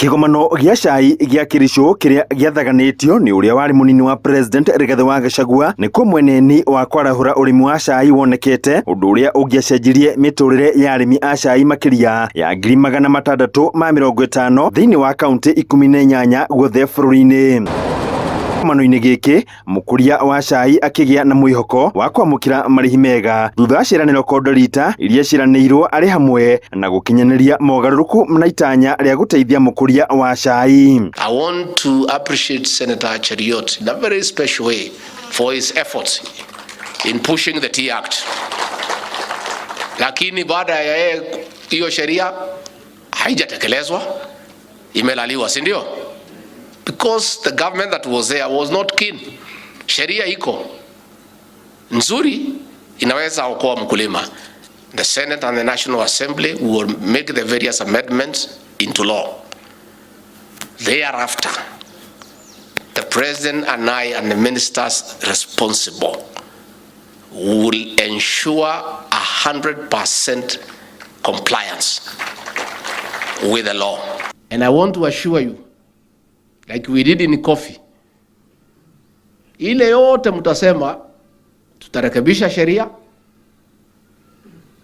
Kĩgomano gĩa cai gĩa Kĩricũ kĩrĩa gĩathaganĩtio nĩ ũrĩa warĩ mũnini wa President Rigathĩ wa Gachagua nĩkuo mweneni wa kwarahũra ũrĩmi wa cai wonekete, ũndũ ũrĩa ũngĩacenjirie mĩtũrĩre ya arĩmi a cai makĩria ya 650,000 thĩinĩ wa kaunti 18 guothe bũrũri-inĩ. Kĩgomano-inĩ gĩkĩ Mũkũria wa cai akĩgĩa na mwĩhoko wa kwamũkĩra marĩhi mega thutha wa ciĩranĩro kondorita iria ciĩranĩirwo arĩ hamwe na gũkinyanĩria mogarũrũku na itanya rĩa gũteithia mũkũria wa cai. I want to appreciate Senator Cheruiyot in a very special way for his efforts in pushing the Tea Act. Lakini baada ya yeye hiyo sheria haijatekelezwa, imelaliwa, si ndio? Because the government that was there was not keen. Sheria iko nzuri, inaweza okoa mkulima. The Senate and the National Assembly will make the various amendments into law. Thereafter, the President and I and the ministers responsible will ensure 100% compliance with the law. And I want to assure you, like we did in coffee, ile yote mtasema tutarekebisha sheria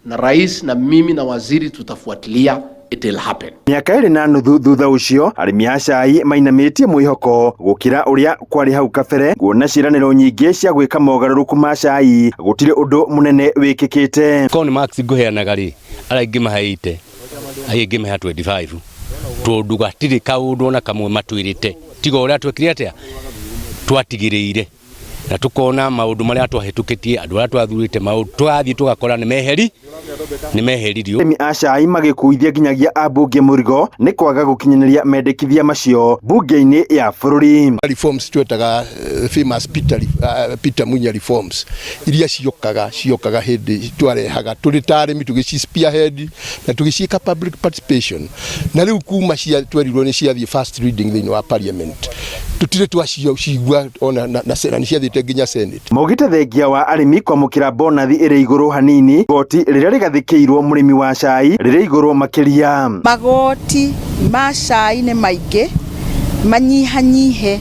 na rais na mimi na waziri tutafuatilia, it will happen. Mĩaka 2.5 thutha ũcio, arĩmi a cai mainamĩtie mwĩhoko gũkĩra ũrĩa kwarĩ hau kabere, kuona ciĩranĩro nyingĩ cia gwĩka mogarũrũku ma cai gũtirĩ ũndũ mũnene wĩkĩkĩte. Korwo nĩ marks ngũheanaga rĩ, arĩa ingĩ maheite arĩa ingĩ mahe 25 tondũ gatirĩ kaũndũ ona kamwe matwĩrĩte tiga ũrĩa twekire atĩa twatigĩrĩire na tukona maũndũ marĩa twahĩtũkĩtie andũ arĩa twathurĩte maũndũ tũrathiĩ tũgakora nĩ meheri nĩ meheririo. Arĩmi a cai magĩkuithia nginyagia ambunge mũrigo nĩ kwaga gũkinyanĩria mendekithia macio mbunge-inĩ ya bũrũri. Reforms twetaga famous Peter Munya reforms iria ciokaga hĩndĩ twarehaga tũrĩ ta arĩmi tũgĩci spearhead na tũgĩciĩka public participation, na rĩu kuma cia twerirwo nĩ ciathiĩ first reading thĩinĩ wa parliament, tũtirĩ twacigua ona na nĩ ciathiĩte nginya Senate. Maugĩte thengia wa arĩmi kwamũkĩra bonathi ĩrĩ igũrũ hanini, goti rĩrĩa rĩgathĩkĩirwo mũrĩmi wa cai rĩrĩ igũrũ makĩria. Magoti ma cai nĩ maingĩ, manyihanyihe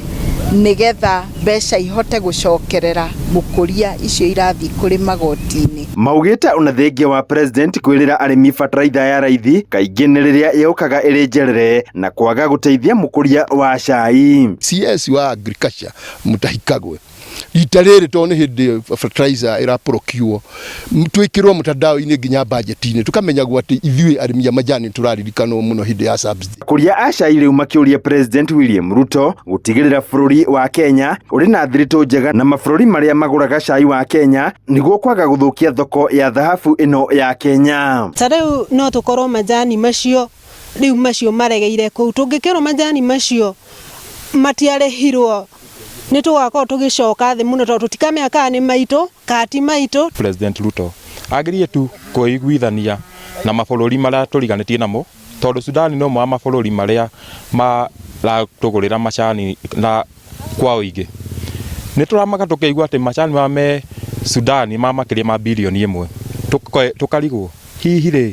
nĩgetha mbeca ihote gũcokerera mũkũria icio irathiĩ kũrĩ magoti-inĩ. Maugĩte ona thengia wa president kwĩrĩra arĩmi bataraitha ya raithi kaingĩ nĩ rĩrĩa yũkaga ĩrĩ njerere na kwaga gũteithia mũkũria wa cai. CS wa agriculture Mutahi Kagwe, rita rĩrĩ tondũ nĩ hĩndĩ fertilizer ĩraprocure, twĩkĩrwo mtandao-inĩ nginya budget-inĩ, tũkamenyagwo atĩ ithuĩ arĩmi a majani tũraririkanwo mũno hĩndĩ ya subsidy. Akũria a cai rĩu makĩũria President William Ruto gũtigĩrĩra bũrũri wa Kenya ũrĩ na thiritũ njega na mabũrũri marĩa magũraga cai wa Kenya nĩguo kwaga gũthũkia thoko ya thahabu ĩno ya Kenya. Ta rĩu no tũkorwo majani macio rĩu macio maregeire kũu, tũngĩkĩrwo majani macio matiarĩhirwo nĩ tũgakorwo tũgĩcoka thĩ mũno tondũ tũtikamenya kana nĩ maitũ kana ti maitũ. President Ruto agerie tu kwĩiguithania na mabũrũri marĩa tũriganĩtie namo, tondũ Sudan nĩ ũmwe wa mabũrũri marĩa maratũgũrĩra macani na kwa ũingĩ. Nĩ tũramaka tũkĩigua atĩ macani maya me Sudan ma makĩria ma birioni 1, tũkarigwo hihi rĩ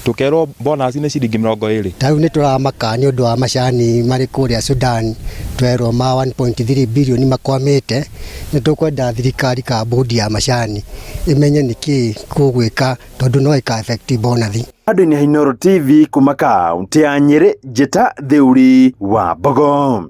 tũkerwo bonus nĩ ciringi 20. Ta rĩu nĩ tũramaka nĩ ũndũ wa macani marĩ kũrĩa Sudan, twerwo ma 1.3 bilioni makwamĩte. Nĩ tũkwenda thirikari ka bodi ya macani ĩmenye nĩkĩ kũgwĩka tondũ no ĩka affect bonathi. Andũ-inĩ ha Inooro TV kuma kaunti ya Nyĩrĩ, Njĩta Theuri wa Mbogo.